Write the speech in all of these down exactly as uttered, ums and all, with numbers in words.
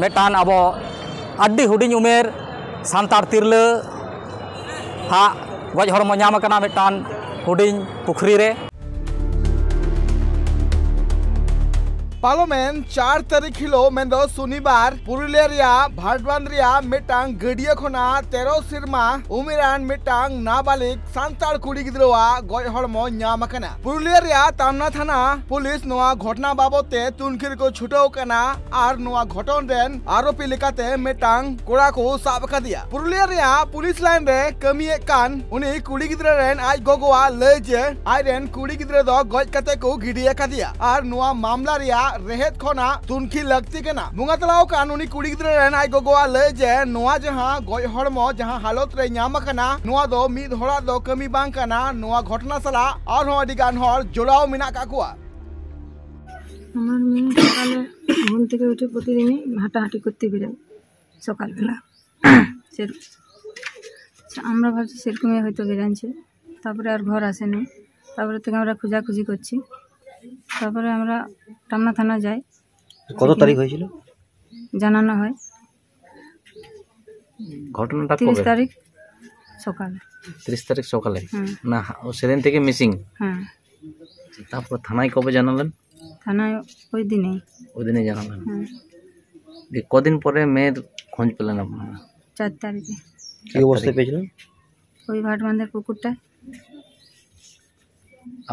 ᱢᱤᱫᱴᱟᱝ ᱟᱵᱚ ᱟᱹᱰᱤ ᱦᱩᱰᱤᱧ ᱩᱢᱮᱨ ᱥᱟᱱᱛᱟᱲ ᱛᱤᱨᱞᱟᱹ ᱦᱟᱜ ᱜᱚᱡ ᱦᱚᱲᱢᱚ ᱧᱟᱢ ᱟᱠᱟᱱᱟ ᱢᱤᱫᱴᱟᱝ ᱦᱩᱰᱤᱧ ᱯᱩᱠᱷᱨᱤ ᱨᱮ᱾ ᱯᱟᱨᱚᱢᱮᱱ ᱪᱟᱨ ᱛᱟᱹᱨᱤᱠᱷ ᱦᱤᱞᱳᱜ ᱢᱮᱱᱫᱚ ᱥᱚᱱᱤᱵᱟᱨ ᱯᱩᱨᱩᱞᱤᱭᱟᱹ ᱨᱮᱭᱟᱜ ᱵᱷᱟᱴᱵᱟᱸᱫᱷ ᱨᱮᱭᱟᱜ ᱢᱤᱫᱴᱟᱝ ᱜᱟᱹᱰᱭᱟᱹ ᱠᱷᱚᱱᱟᱜ ᱛᱮᱨᱚ ᱥᱮᱨᱢᱟ ᱩᱢᱮᱨᱟᱱ ᱢᱤᱫᱴᱟᱝ ᱱᱟᱵᱟᱞᱤᱜ ᱥᱟᱱᱛᱟᱲ ᱠᱩᱲᱤ ᱜᱤᱫᱽᱨᱟᱹᱣᱟᱜ ᱜᱚᱡ ᱦᱚᱲᱢᱚ ᱧᱟᱢ ᱟᱠᱟᱱᱟ᱾ ᱯᱩᱨᱩᱞᱤᱭᱟᱹ ᱨᱮᱭᱟᱜ ᱛᱟᱢᱱᱟ ᱛᱷᱟᱱᱟ ᱯᱩᱞᱤᱥ ᱱᱚᱣᱟ ᱜᱷᱚᱴᱚᱱᱟ ᱵᱟᱵᱚᱛ ᱛᱮ ᱛᱩᱱᱠᱷᱤ ᱨᱮᱠᱚ ᱪᱷᱩᱴᱟᱹᱣ ᱟᱠᱟᱱᱟ ᱟᱨ ᱱᱚᱣᱟ ᱜᱷᱚᱴᱚᱱ ᱨᱮᱱ ᱟᱨᱳᱯᱤ ᱞᱮᱠᱟᱛᱮ ᱢᱤᱫᱴᱟᱝ ᱠᱚᱲᱟ ᱠᱚ ᱥᱟᱵ ᱟᱠᱟᱫᱮᱭᱟ᱾ ᱯᱩᱨᱩᱞᱤᱭᱟᱹ ᱨᱮᱭᱟᱜ ᱯᱩᱞᱤᱥ ᱞᱟᱭᱤᱱ ᱨᱮ ᱠᱟᱹᱢᱤᱭᱮᱫ ᱠᱟᱱ ᱩᱱᱤ ᱠᱩᱲᱤ ᱜᱤᱫᱽᱨᱟᱹ ᱨᱮᱱ ᱟᱡ ᱜᱚᱜᱚᱣᱟᱜ ᱞᱟᱹᱭ ᱡᱮ ᱟᱡ ᱨᱮᱱ ᱠᱩᱲᱤ ᱜᱤᱫᱽᱨᱟᱹ ᱫᱚ ᱜᱚᱡ ᱠᱟᱛᱮ ᱠᱚ ᱜᱤᱰᱤ ᱟᱠᱟᱫᱮᱭᱟ ᱟᱨ ᱱᱚᱣᱟ ᱢᱟᱢᱞᱟ ᱨᱮᱭᱟᱜ ᱨᱮᱦᱮᱫ ᱠᱷᱚᱱᱟᱜ ᱛᱩᱱᱠᱷᱤ ᱞᱟᱹᱠᱛᱤ ᱠᱟᱱᱟ᱾ ᱵᱚᱸᱜᱟ ᱛᱟᱞᱟᱣ ᱟᱠᱟᱱ ᱩᱱᱤ ᱠᱩᱲᱤ ᱜᱤᱫᱽᱨᱟᱹ ᱨᱮᱱ ᱟᱡ ᱜᱚᱜᱚᱣᱟᱜ ᱞᱟᱹᱭ ᱡᱮ ᱱᱚᱣᱟ ᱡᱟᱦᱟᱸ ᱜᱚᱡ ᱦᱚᱲᱢᱚ ᱡᱟᱦᱟᱸ ᱦᱟᱞᱚᱛ ᱨᱮ ᱧᱟᱢ ᱟᱠᱟᱱᱟ, ᱱᱚᱣᱟ ᱫᱚ ᱢᱤᱫ ᱦᱚᱲᱟᱜ ᱫᱚ ᱠᱟᱹᱢᱤ ᱵᱟᱝ ᱠᱟᱱᱟ᱾ ᱱᱚᱣᱟ ᱜᱷᱚᱴᱚᱱᱟ ᱥᱟᱞᱟᱜ ᱟᱨᱦᱚᱸ ᱟᱹᱰᱤ ᱜᱟᱱ ᱦᱚᱲ ᱡᱚᱲᱟᱣ ᱢᱮᱱᱟᱜ ᱟᱠᱟᱫ ᱠᱚᱣᱟ᱾ আমার মেয়ে সকালে ঘুম থেকে উঠে প্রতিদিনই হাঁটাহাঁটি করতে বেরোয় সকালবেলা। সেরকম আমরা ভাবছি সেরকমই হয়তো বেরাচ্ছে। তারপরে আর ঘর আসেনি। তারপরে থেকে আমরা খোঁজাখুঁজি করছি। তারপরে আমরা টামনা থানা যাই। কত তারিখ হয়েছিল? জানানো হয়। ঘটনাটা তিরিশ কবে? তারিখ সকালে। তিরিশ তারিখ সকালে? হুম। না, হা-, ও সেদিন থেকে মিসিং? হ্যাঁ। তারপর থানায় কবে জানালেন? থানায় ওই দিনেই। ওই দিনে জানালেন? হুম। দিয়ে কদিন পরে মেয়ের খোঁজ পেলেন আপনারা? চার তারিখে। কি অবস্থায় পেয়েছিলেন? ওই ভাটবাঁধের পুকুরটায়।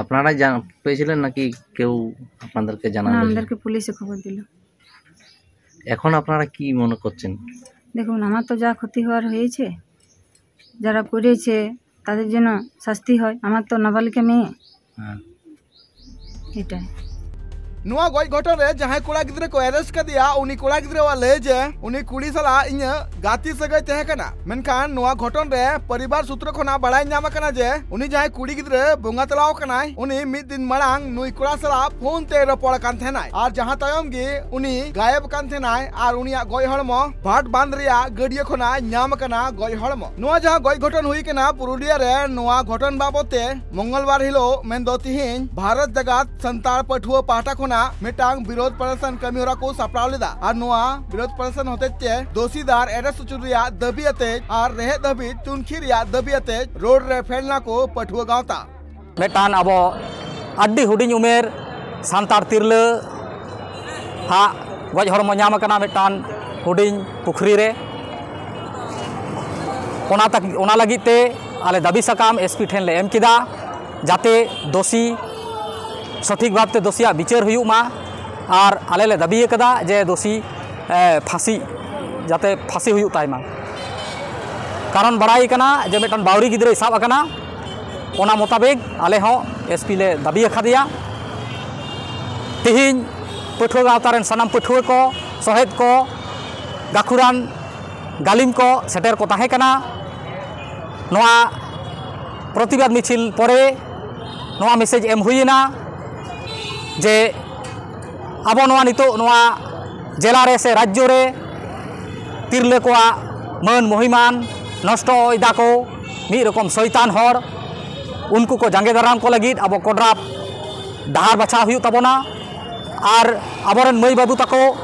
আপনারাই জান-, পেয়েছিলেন নাকি কেউ আপনাদেরকে না, জানালো যে? আমাদেরকে পুলিশে খবর দিল। এখন আপনারা কি মনে করছেন? দেখুন, আমার তো যা ক্ষতি হওয়ার হয়েছে, যারা করেছে তাদের জন্য শাস্তি হয়। আমার তো নাবালিকা মেয়ে। হ্যাঁ। এটাই। ᱱᱚᱣᱟ ᱜᱚᱡ ᱜᱷᱚᱴᱚᱱ ᱨᱮ ᱡᱟᱦᱟᱸᱭ ᱠᱚᱲᱟ ᱜᱤᱫᱽᱨᱟᱹ ᱠᱚ ᱮᱨᱮᱥᱴ ᱠᱟᱫᱮᱭᱟ, ᱩᱱᱤ ᱠᱚᱲᱟ ᱜᱤᱫᱽᱨᱟᱹᱣᱟᱜ ᱞᱟᱹᱭ ᱡᱮ ᱩᱱᱤ ᱠᱩᱲᱤ ᱥᱟᱞᱟᱜ ᱤᱧᱟᱹᱜ ᱜᱟᱛᱮ ᱥᱟᱹᱜᱟᱹᱭ ᱛᱟᱦᱮᱸ ᱠᱟᱱᱟ᱾ ᱢᱮᱱᱠᱷᱟᱱ ᱱᱚᱣᱟ ᱜᱷᱚᱴᱚᱱ ᱨᱮ ᱯᱚᱨᱤᱵᱟᱨ ᱥᱩᱛᱨᱚ ᱠᱷᱚᱱᱟᱜ ᱵᱟᱲᱟᱭ ᱧᱟᱢ ᱟᱠᱟᱱᱟ ᱡᱮ ᱩᱱᱤ ᱡᱟᱦᱟᱸᱭ ᱠᱩᱲᱤ ᱜᱤᱫᱽᱨᱟᱹ ᱵᱚᱸᱜᱟ ᱛᱟᱞᱟᱣ ᱟᱠᱟᱱᱟᱭ, ᱩᱱᱤ ᱢᱤᱫ ᱫᱤᱱ ᱢᱟᱲᱟᱝ ᱱᱩᱭ ᱠᱚᱲᱟ ᱥᱟᱞᱟᱜ ᱯᱷᱳᱱ ᱛᱮ ᱨᱚᱯᱚᱲ ᱟᱠᱟᱱ ᱛᱟᱦᱮᱱᱟᱭ ᱟᱨ ᱡᱟᱦᱟᱸ ᱛᱟᱭᱚᱢ ᱜᱮ ᱩᱱᱤ ᱜᱟᱭᱮᱵ ᱟᱠᱟᱱ ᱛᱟᱦᱮᱱᱟᱭ ᱟᱨ ᱩᱱᱤᱭᱟᱜ ᱜᱚᱡ ᱦᱚᱲᱢᱚ ᱵᱷᱟᱴ ᱵᱟᱸᱫᱷ ᱨᱮᱭᱟᱜ ᱜᱟᱹᱰᱭᱟᱹ ᱠᱷᱚᱱᱟᱜ ᱧᱟᱢ ᱟᱠᱟᱱᱟ ᱜᱚᱡ ᱦᱚᱲᱢᱚ᱾ ᱱᱚᱣᱟ ᱡᱟᱦᱟᱸ ᱜᱚᱡ ᱜᱷᱚᱴᱚᱱ ᱦᱩᱭ ᱟᱠᱟᱱᱟ ᱯᱩᱨᱩᱞᱤᱭᱟᱹ ᱨᱮ, ᱱᱚᱣᱟ ᱜᱷᱚᱴᱚᱱ ᱵᱟᱵᱚᱛ ᱛᱮ ᱢᱚᱝᱜᱚᱞᱵᱟᱨ ᱦᱤᱞᱳᱜ ᱢᱮᱱᱫᱚ ᱛᱤᱦᱤᱧ ᱵᱷᱟᱨᱚᱛ ᱡᱟᱠᱟᱛ ᱥᱟᱱᱛᱟᱲ ᱯᱟᱹᱴᱷᱩᱣᱟᱹ ᱯᱟᱦᱴᱟ ᱠᱷᱚᱱᱟᱜ ᱢᱤᱫᱴᱟᱝ ᱵᱤᱨᱳᱫᱷ ᱯᱨᱚᱫᱚᱨᱥᱚᱱ ᱠᱟᱹᱢᱤ ᱦᱚᱨᱟ ᱠᱚ ᱥᱟᱯᱲᱟᱣ ᱞᱮᱫᱟ ᱟᱨ ᱱᱚᱣᱟ ᱵᱤᱨᱳᱫᱷ ᱯᱨᱚᱫᱚᱨᱥᱚᱱ ᱦᱚᱛᱮᱡ ᱛᱮ ᱫᱳᱥᱤᱫᱟᱨ ᱮᱨᱮᱥᱴ ᱦᱚᱪᱚ ᱨᱮᱭᱟᱜ ᱫᱟᱹᱵᱤ ᱟᱛᱮ ᱟᱨ ᱨᱮᱦᱮᱫ ᱫᱷᱟᱹᱵᱤᱡ ᱛᱩᱱᱠᱷᱤ ᱨᱮᱭᱟᱜ ᱫᱟᱹᱵᱤ ᱟᱛᱮ ᱨᱳᱰ ᱨᱮ ᱯᱷᱮᱰ ᱞᱮᱱᱟ ᱠᱚ ᱯᱟᱹᱴᱷᱩᱣᱟᱹ ᱜᱟᱶᱛᱟ᱾ ᱢᱤᱫᱴᱟᱝ ᱟᱵᱚ ᱟᱹᱰᱤ ᱦᱩᱰᱤᱧ ᱩᱢᱮᱨ ᱥᱟᱱᱛᱟᱲ ᱛᱤᱨᱞᱟᱹ ᱦᱟᱜ ᱜᱚᱡ ᱦᱚᱲᱢᱚ ᱧᱟᱢ ᱟᱠᱟᱱᱟ ᱢᱤᱫᱴᱟᱝ ᱦᱩᱰᱤᱧ ᱯᱩᱠᱷᱨᱤ ᱨᱮ᱾ ᱚᱱᱟ ᱛᱟᱠ-, ᱚᱱᱟ ᱞᱟᱹᱜᱤᱫ ᱛᱮ ᱟᱞᱮ ᱫᱟᱹᱵᱤ ᱥᱟᱠᱟᱢ ᱮᱥᱯᱤ ᱴᱷᱮᱱ ᱞᱮ ᱮᱢ ᱠᱮᱫᱟ, ᱡᱟᱛᱮ ᱫᱳᱥᱤ ᱥᱚᱴᱷᱤᱠ ᱵᱷᱟᱵᱽᱛᱮ ᱫᱳᱥᱤᱭᱟᱜ ᱵᱤᱪᱟᱹᱨ ᱦᱩᱭᱩᱜ ᱢᱟ᱾ ᱟᱨ ᱟᱞᱮ ᱞᱮ ᱫᱟᱹᱵᱤ ᱟᱠᱟᱫᱟ ᱡᱮ ᱫᱳᱥᱤ, ᱮ, ᱯᱷᱟᱸᱥᱤ, ᱡᱟᱛᱮ ᱯᱷᱟᱸᱥᱤ ᱦᱩᱭᱩᱜ ᱛᱟᱭ ᱢᱟ᱾ ᱠᱟᱨᱚᱱ ᱵᱟᱲᱟᱭ ᱠᱟᱱᱟ ᱡᱮ ᱢᱤᱫᱴᱟᱝ ᱵᱟᱣᱨᱤ ᱜᱤᱫᱽᱨᱟᱹᱭ ᱥᱟᱵ ᱟᱠᱟᱱᱟ, ᱚᱱᱟ ᱢᱚᱛᱟᱵᱮᱠ ᱟᱞᱮ ᱦᱚᱸ ᱮᱥᱯᱤ ᱞᱮ ᱫᱟᱹᱵᱤ ᱟᱠᱟᱫᱮᱭᱟ᱾ ᱛᱮᱦᱮᱧ ᱯᱟᱹᱴᱷᱩᱣᱟᱹ ᱜᱟᱶᱛᱟ ᱨᱮᱱ ᱥᱟᱱᱟᱢ ᱯᱟᱹᱴᱷᱩᱣᱟᱹ ᱠᱚ, ᱥᱚᱦᱮᱫ ᱠᱚ, ᱜᱟᱹᱠᱷᱩᱲᱟᱱ ᱜᱟᱹᱞᱤᱢ ᱠᱚ ᱥᱮᱴᱮᱨ ᱠᱚ ᱛᱟᱦᱮᱸ ᱠᱟᱱᱟ᱾ ᱱᱚᱣᱟ ᱯᱨᱚᱛᱤᱵᱟᱫᱽ ᱢᱤᱪᱷᱤᱞ ᱯᱚᱨᱮ ᱱᱚᱣᱟ ᱢᱮᱥᱮᱡᱽ ᱮᱢ ᱦᱩᱭᱮᱱᱟ ᱡᱮ ᱟᱵᱚ ᱱᱚᱣᱟ ᱱᱤᱛᱚᱜ ᱱᱚᱣᱟ ᱡᱮᱞᱟ ᱨᱮ ᱥᱮ ᱨᱟᱡᱽᱡᱚ ᱨᱮ ᱛᱤᱨᱞᱟᱹ ᱠᱚᱣᱟᱜ ᱢᱟᱹᱱ ᱢᱚᱦᱤᱢᱟᱱ ᱱᱚᱥᱴᱚ ᱮᱫᱟ ᱠᱚ, ᱢᱤᱫ ᱨᱚᱠᱚᱢ ᱥᱚᱭᱛᱟᱱ ᱦᱚᱲ, ᱩᱱᱠᱩ ᱠᱚ ᱡᱟᱸᱜᱮ ᱫᱟᱨᱟᱢ ᱠᱚ ᱞᱟᱹᱜᱤᱫ ᱟᱵᱚ ᱠᱚᱰᱨᱟᱯ ᱰᱟᱦᱟᱨ ᱵᱟᱪᱷᱟᱣ ᱦᱩᱭᱩᱜ ᱛᱟᱵᱚᱱᱟ᱾ ᱟᱨ ᱟᱵᱚᱨᱮᱱ ᱢᱟᱹᱭ ᱵᱟᱹᱵᱩ ᱛᱟᱠᱚ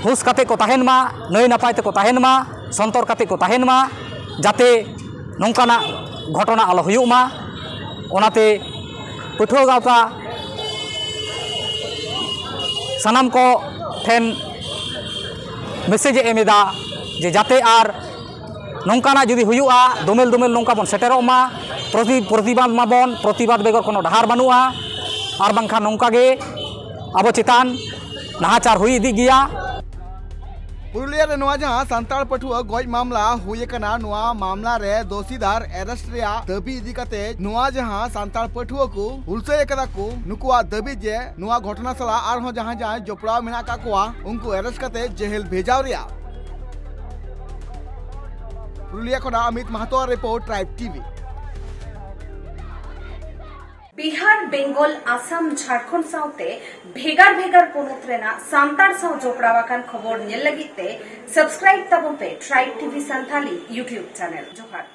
ᱦᱩᱥ ᱠᱟᱛᱮ ᱠᱚ ᱛᱟᱦᱮᱱ ᱢᱟ, ᱱᱟᱹᱭ ᱱᱟᱯᱟᱭ ᱛᱮᱠᱚ ᱛᱟᱦᱮᱱ ᱢᱟ, ᱥᱚᱱᱛᱚᱨ ᱠᱟᱛᱮ ᱠᱚ ᱛᱟᱦᱮᱱ ᱢᱟ, ᱡᱟᱛᱮ ᱱᱚᱝᱠᱟᱱᱟᱜ ᱜᱷᱚᱴᱚᱱᱟ ᱟᱞᱚ ᱦᱩᱭᱩᱜ ᱢᱟ᱾ ᱚᱱᱟᱛᱮ ᱯᱟᱹᱴᱷᱩᱣᱟᱹ ᱜᱟᱶᱛᱟ ᱥᱟᱱᱟᱢ ᱠᱚ ᱴᱷᱮᱱ ᱢᱮᱥᱮᱡᱽ ᱮ ᱮᱢ ᱮᱫᱟ ᱡᱮ ᱡᱟᱛᱮ ᱟᱨ ᱱᱚᱝᱠᱟᱱᱟᱜ ᱡᱩᱫᱤ ᱦᱩᱭᱩᱜᱼᱟ, ᱫᱳᱢᱮᱞ ᱫᱳᱢᱮᱞ ᱱᱚᱝᱠᱟ ᱵᱚᱱ ᱥᱮᱴᱮᱨᱚᱜ ᱢᱟ, ᱯᱨᱚᱛᱤ-, ᱯᱨᱚᱛᱤᱵᱟᱫ ᱢᱟᱵᱚᱱ, ᱯᱨᱚᱛᱤᱵᱟᱫ ᱵᱮᱜᱚᱨ ᱠᱳᱱᱳ ᱰᱟᱦᱟᱨ ᱵᱟᱹᱱᱩᱜᱼᱟ, ᱟᱨ ᱵᱟᱝᱠᱷᱟᱱ ᱱᱚᱝᱠᱟ ᱜᱮ ᱟᱵᱚ ᱪᱮᱛᱟᱱ ᱱᱟᱦᱟᱪᱟᱨ ᱦᱩᱭ ᱤᱫᱤᱜ ᱜᱮᱭᱟ᱾ ᱯᱩᱨᱩᱞᱤᱭᱟᱹ ᱨᱮ ᱱᱚᱣᱟ ᱡᱟᱦᱟᱸ ᱥᱟᱱᱛᱟᱲ ᱯᱟᱹᱴᱷᱩᱣᱟᱹ ᱜᱚᱡ ᱢᱟᱢᱞᱟ ᱦᱩᱭ ᱟᱠᱟᱱᱟ, ᱱᱚᱣᱟ ᱢᱟᱢᱞᱟ ᱨᱮ ᱫᱳᱥᱤᱫᱟᱨ ᱮᱨᱮᱥᱴ ᱨᱮᱭᱟᱜ ᱫᱟᱹᱵᱤ ᱤᱫᱤ ᱠᱟᱛᱮ ᱱᱚᱣᱟ ᱡᱟᱦᱟᱸ ᱥᱟᱱᱛᱟᱲ ᱯᱟᱹᱴᱷᱩᱣᱟᱹ ᱠᱚ ᱦᱩᱞᱥᱟᱹᱭ ᱟᱠᱟᱫᱟ ᱠᱚ, ᱱᱩᱠᱩᱣᱟᱜ ᱫᱟᱹᱵᱤ ᱡᱮ ᱱᱚᱣᱟ ᱜᱷᱚᱴᱚᱱᱟ ᱥᱟᱞᱟᱜ ᱟᱨᱦᱚᱸ ᱡᱟᱦᱟᱸᱭ ᱡᱟᱦᱟᱸᱭ ᱡᱚᱯᱲᱟᱣ ᱢᱮᱱᱟᱜ ᱟᱠᱟᱫ ᱠᱚᱣᱟ, ᱩᱱᱠᱩ ᱮᱨᱮᱥᱴ ᱠᱟᱛᱮ ᱡᱮᱦᱮᱞ ᱵᱷᱮᱡᱟᱣ ᱨᱮᱭᱟᱜ᱾ ᱯᱩᱨᱩᱞᱤᱭᱟᱹ ᱠᱷᱚᱱᱟᱜ Amit Mahato report, tribe TV. Bihar, Bengal, Assam, Jharkhand ᱥᱟᱶᱛᱮ ᱵᱷᱮᱜᱟᱨ ᱵᱷᱮᱜᱟᱨ ᱯᱚᱱᱚᱛ ᱨᱮᱱᱟᱜ ᱥᱟᱱᱛᱟᱲ ᱥᱟᱶ ᱡᱚᱯᱲᱟᱣ ᱟᱠᱟᱱ ᱠᱷᱚᱵᱚᱨ ᱧᱮᱞ ᱞᱟᱹᱜᱤᱫ ᱛᱮ ᱥᱟᱵᱥᱠᱨᱟᱭᱤᱵ ᱛᱟᱵᱚᱱ ᱯᱮ Tribe TV Santali YouTube channel. ᱡᱚᱦᱟᱨ᱾